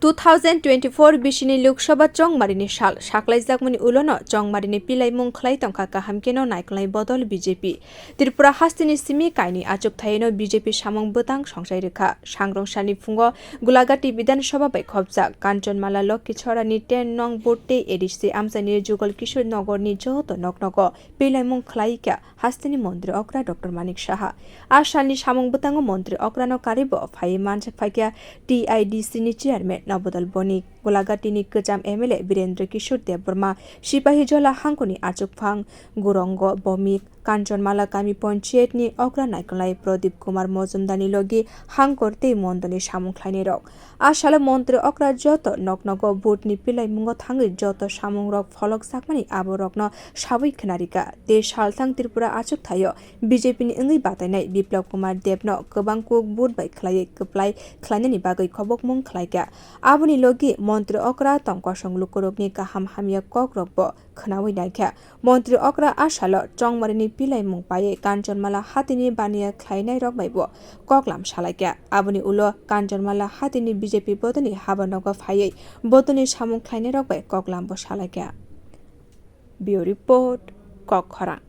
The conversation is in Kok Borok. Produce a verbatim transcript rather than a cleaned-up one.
Two thousand twenty-four bisini Lok Sabha chongmarini sal saklaijakmani ulono chongmarini pilaimung khlai tongkha kaham keno naikolnai bodol B J P. Tripura hasteni simi kaini achukthayeno B J P samung bwtang songsai rwkha. Sangrong sani phungo Gulagati Bidhan Sabha bai khopjak Kanchanmala Lokhi Chorani ten nong booth tei A D C amchaini Jugal Kishore Nogorni joto noknogo pilaimung khlai kha hasteni montri okra Doctor Manik Saha. A salni samung bwtango montri okrano karibo phaiwi manjak phaikha T I D C ni chairman Nabodol Bonik, Gulagati ni kwcham M L A Birendra Kishore Debbarma, Sipahijola hangkoni achukphang Gurongo Bomik, Kanchanmala kami panchayat ni okra naikolnai Pradip Kumar Mojumdar ni logi hangkor tei mondol ni samung khlainai rok. A salo montri okra joto noknogo booth ni pilaimungo thangwi joto samung rok pholok jakmani abo rokno sabwi khwnarikha. Tei salthang Tripura achukthaio B J P ni wngwi batainai Biplab Kumar Deb no kwbang kuk booth bai khlaiwi kwplai khlainani bagwi khobokmung khlaikha. Aboni logi montri okra tong kosong lukurokni kaham hamya kok rok bo khwnawi naikha. Montri okra a salo chongmarini pilaimung paiwi Kanchanmala hatini baniya khlainai rok bai bo koklam salaikha. Aboni ulo Kanchanmala hatini B J P bodoni habanogo phaiwi bodoni samung khlainai rok bai koklam bo salaikha. Bureau Report, Kokkhorang.